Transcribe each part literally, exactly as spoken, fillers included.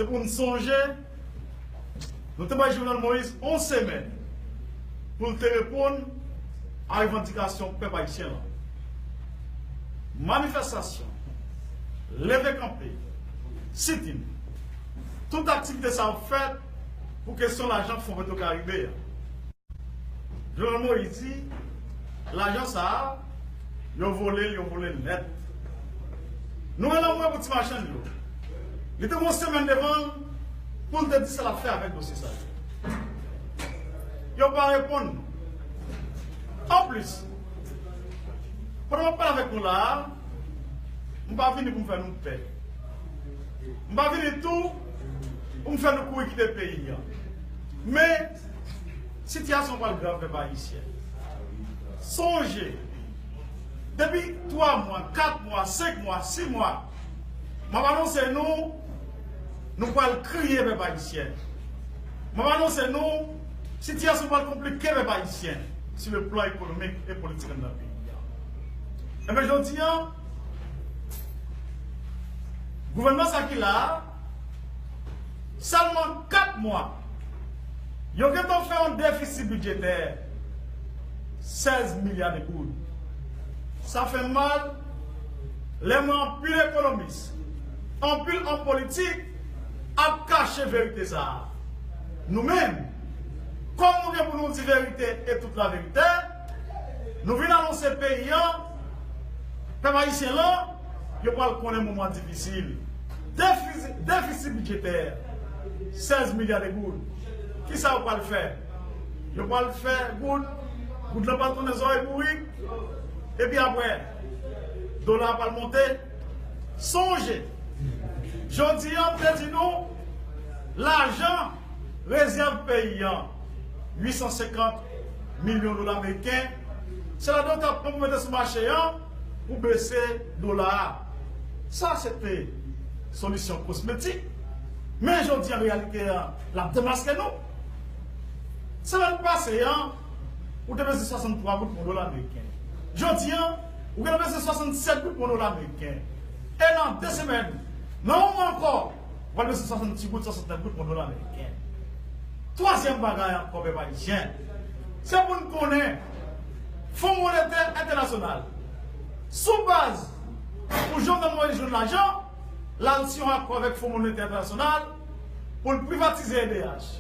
Se pou n sonje, nou te bay Jovenel Moïse yon semèn pou l te reponn a revandikasyon pèp ayisyen lan. Manifestasyon, leve kanpe, sit-in, tout aktivite sa yo fèt pou kesyon lajan Fon Petro Caribe a. Jovenel Moïse di, lajan sa a, yo vole l, yo vole l nèt. Nou rele anmwe pou ti machann yo. Li te gon semèn devan l pou l te di sa l ap fè avèk dosye sa yo. Yo pa reponn nou. Anplis, pandan m ap pale avèk nou la a, m pa vini pou m fè nou pè. M pa vini tou pou m fè nou kouri kite peyi a. Men, sitiyasyon pral grav, pèp ayisyen. Sonje, depi twa mwa, kat mwa, senk mwa, sis mwa, m ap anonse nou, nou pral kriye, pèp ayisyen. M ap anonse nou, sitiyasyon pral konplike, pèp ayisyen, sou le plan ekonomik e politik anndan peyi a. Enben, jodi a, gouvènman sa ki la a, sèlman kat mwa, yo gentan fè yon defisi bidjetè sèz milya de goud. Sa fè m mal lè m wè anpil ekonomis, anpil òm politik ap kache verite sa a. Nou menm, kòm nou gen pou nou di verite e tout laverite, nou vin anonse peyi a, pèp ayisyen lan, yo pral konnen moman difisil. Defisi, defisi bidjetè, sèz milya de goud. Kisa yo pral fè? Yo pral fè goud, goud lan pral tounen zòrèy bourik, epi apre, dola a pral monte. Sonje, jodi a, m te di nou, lajan rezèv peyi a, uit san senkant milyon dola ameriken, se ladan yo t ap pran pou mete sou mache a pou bese dola a. Sa se te solisyon kosmetik. Men jodi a, reyalite a, l ap demaske nou. Semèn pase a, ou te peze swasanntwa goud pou yon dola ameriken. Jodi a, ou gentan peze swasannsèt goud pou yon dola ameriken. E nan de semèn, nan yon mwa ankò, ou pral peze swasanndis goud, swasannnèf goud pou yon dola ameriken. Twazyèm bagay ankò, pèp ayisyen, se pou n konnen Fon Monetè Entènasyonal, sou baz pou Jovenel Moïse jwenn lajan, l al siyen yon akò avèk Fon Monetè Entènasyonal pou l privatize E D H.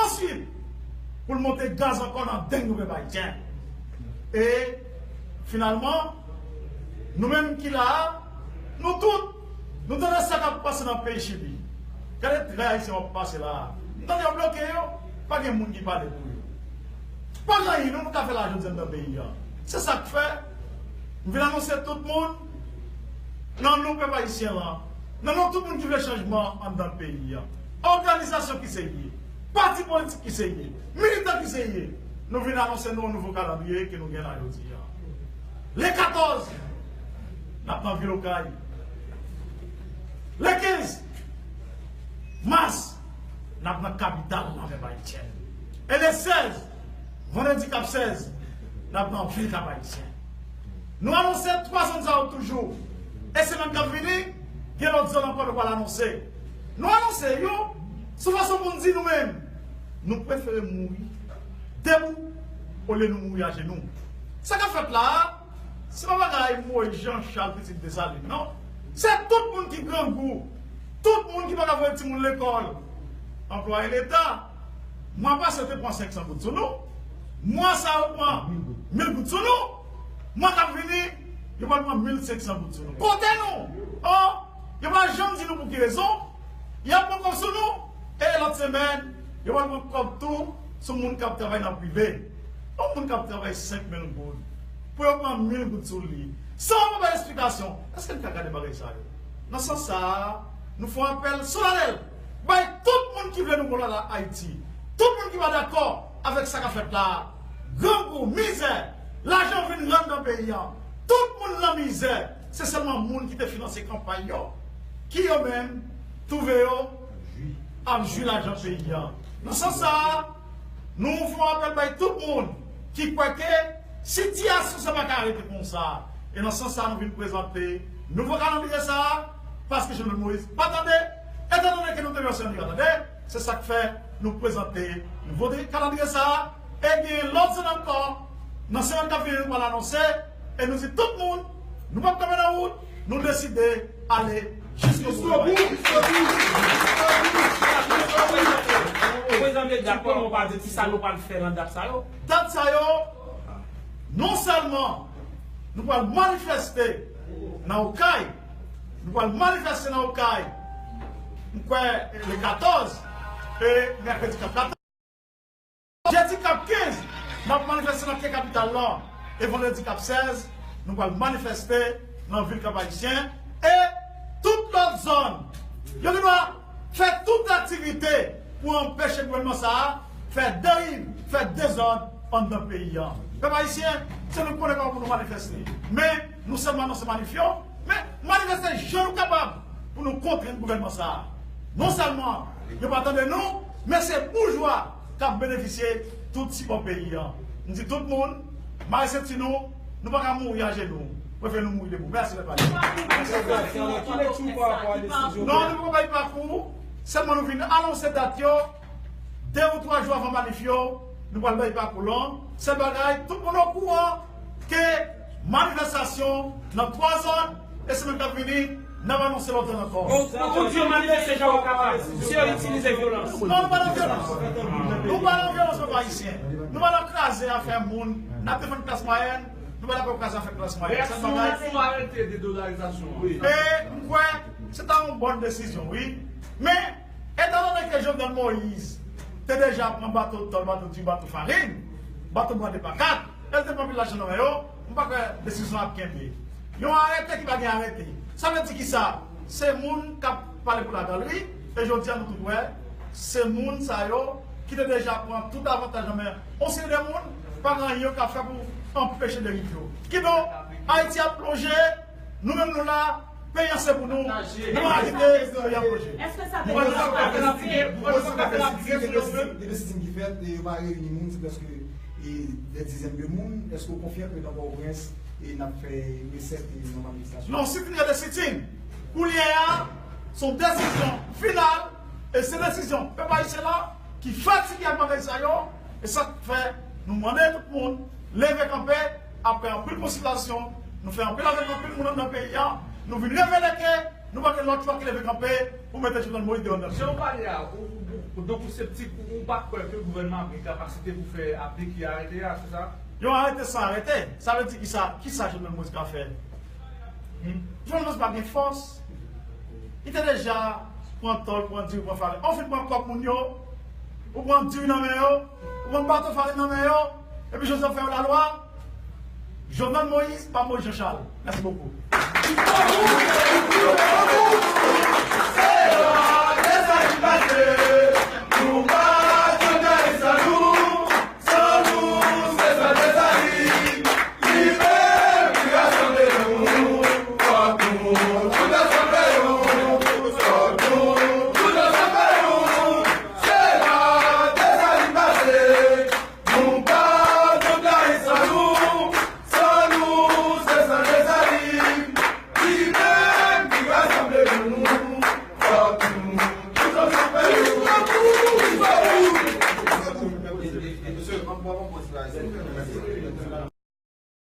Answit, pou l monte gaz ankò nan deng nou, pèp ayisyen. E, finalman, nou menm ki la a, nou tout, nou tande sa k ap pase nan peyi Chili. Gade trè ayisyen w ap pase la a. M tande yo bloke yo, pa gen moun ki pale pou yo. Pa gen anyen nou, nou ka fè la jodi a anndan peyi a. Se sa k fè, m vin anonse tout moun, nan non pèp ayisyen lan, nan non tout moun ki vle chanjman anndan peyi a, òganizasyon ki se ye, pati politik ki se ye, militan ki se ye, nou vin anonse nou yon nouvo kalandriye ke nou gen la jodi a. Le katòz, n ap nan vil Okay. Le kenz mas, n ap nan kapital la, pèp ayisyen. E le sèz, vandredi k ap sèz, n ap nan vil Kap Ayisyen. Nou anonse twa zòn sa yo toujou. E semèn k ap vini, gen lòt zòn ankò nou pral anonse. Nou anonse yo sou fason pou n di nou menm, nou prefere mouri debou olye nou mouri ajenou. Sa k ap fèt la a, se pa bagay Moyiz Jan Chal, pitit Desalin, non. Se tout moun ki grangou, tout moun ki pa ka voye timoun lekòl, anplwaye leta, mwa pase yo te pran senk san goud sou nou, mwa sa a yo pran mil goud sou nou, mwa k ap vini, yo pral pran mil senk san goud sou nou. Kote nou? Oh, yo pa janm di nou pou ki rezon, y ap pran kòb sou nou, e lòt semèn, yo pral pran kòb tou sou moun k ap travay nan prive. Yon moun k ap travay senk mil goud, pou yo pran mil goud sou li, san yo pa bay esplikasyon, èske n ka gade bagay sa yo? Nan sans sa a, nou fè yon apèl solanèl bay tout moun ki vle nou bon lala Ayiti, tout moun ki pa dakò avèk sa k ap fèt la a. Grangou, mizè, lajan vin rann nan peyi a, tout moun nan mizè, se sèlman moun ki te finanse kanpay yo ki yo menm twouve yo ap jwi lajan peyi a. Nan sans sa a, nou fè yon apèl bay tout moun ki kwè ke sitiyasyon sa pa ka rete konsa. E nan sans sa a, nou vin prezante nouvo kalandriye sa a, paske Jovenel Moïse pa tande, etan done ke nou te Pèsonn yo tande, se sa k fè nou prezante nouvo kalandriye sa a, e gen lòt zòn ankò, nan semèn k ap vini, nou pral anonse, e nou di tout moun, nou p ap kanpe nan wout, nou deside ale jiskobout. Prezante dat, kòman w pa di ki sa nou pral fè nan dat sa yo? Dat sa yo, non sèlman nou pral manifeste nan Okay, nou pral manifeste nan Okay, m kwè, le katòz, e mèkredi k ap, jedi k ap kenz, n ap manifeste nan kè kapital la, e vandredi k ap sèz, nou pral manifeste nan vil Kap Ayisyen, e tout lòt zòn, yo gen dwa fè tout aktivite pou anpeche gouvènman sa a fè deriv, fè dezòd anndan peyi a. Pèp ayisyen, se nou k konnen kòman pou nou manifeste. Men, nou sèlman anonse manif yo, men manifeste jan nou kapab pou nou kontre gouvènman sa a. Non sèlman yo pa tande nou, men se boujwa k ap benefisye tout sipò peyi a. M di tout moun, mare senti nou, nou pa ka mouri ajenou. Prefere nou mouri debou. Mèsi, pèp ayisyen. Ki lekti w pa rapò a desizyon? Non, nou poko bay pakou. Sèlman nou vin anonse dat yo. De ou twa jou avan manif yo, nou pral bay pakou lan. Sèl bagay, tout moun okouran ke manifestasyon nan twa zòn, e semèn k ap vini, n ap anonse lòt zòn ankò. Ou, ou kontinye manifeste jan w kapab. Misye itilize vyolans. Non, nou pa nan vyolans. Nou pa nan vyolans, pèp ayisyen. Nou pa nan kraze afè moun. N ap defann klas mwayèn. Nou pa dakò kraze afè klas mwayèn. Sèl bagay. Sou arete de dolarizasyon, wi. E m kwè se ta yon bòn desizyon, wi. Men, etandone ke Jovenel Moïse te deja pran bato tòl, bato di, bato farin, bato bwate pakat, e l te pran anpil lajan nan men yo, m pa kwè desizyon ap kenbe. Yon arete ki pa gen arete. Sa vle di kisa? Se moun k ap pale pou lagalri, e jodi a nou tout wè, se moun sa yo ki te deja pran tout avantaj nan men yon seri de moun, pa gen anyen yo ka fè pou anpeche deriv yo. Kidonk, Ayiti ap plonje, nou menm nou la, peyi an se pou nou, nou pa kite peyi an plonje. Èske sa te Ou wè, nou ap fè lapli, ou wè, nou ap fè lapli sou yo menm. Gen de sitin ki fèt, e yo pa reyini moun, se prèske e dè dizèn de moun, èske w konfyan ke nan Pòtoprens, e n ap fè resèt, e nan manifestasyon? Non, sitin rete sitin. Koulye a, se yon desizyon final, e se desizyon pèp ayisyen la ki fatige ak bagay sa yo, e sa k fè nou mande tout moun leve kanpe, apre anpil konsiltasyon, nou fè anpil avèk anpil moun anndan peyi a, nou vin revele ke nou pa gen lòt chwa ke leve kanpe pou mete Jovenel Moïse deyò nan. Jan w pale a, ou, ou, ou, donk ou septik, ou, ou pa kwè ke gouvènman an gen kapasite pou fè aplike arete a, se sa? Yon arete san arete, sa vle di kisa? Kisa Jovenel Moïse ka fè? Hmm? Jovenel Moïse pa gen fòs. Li te deja pran tòl, pran diri, pran farin. Ou fin pran kòb moun yo, ou pran diri nan men yo, ou pran bato farin nan men yo, epi Joseph fè yon lalwa. Jovenel Moïse pa Moïse Jean Charles. Mèsi bokou.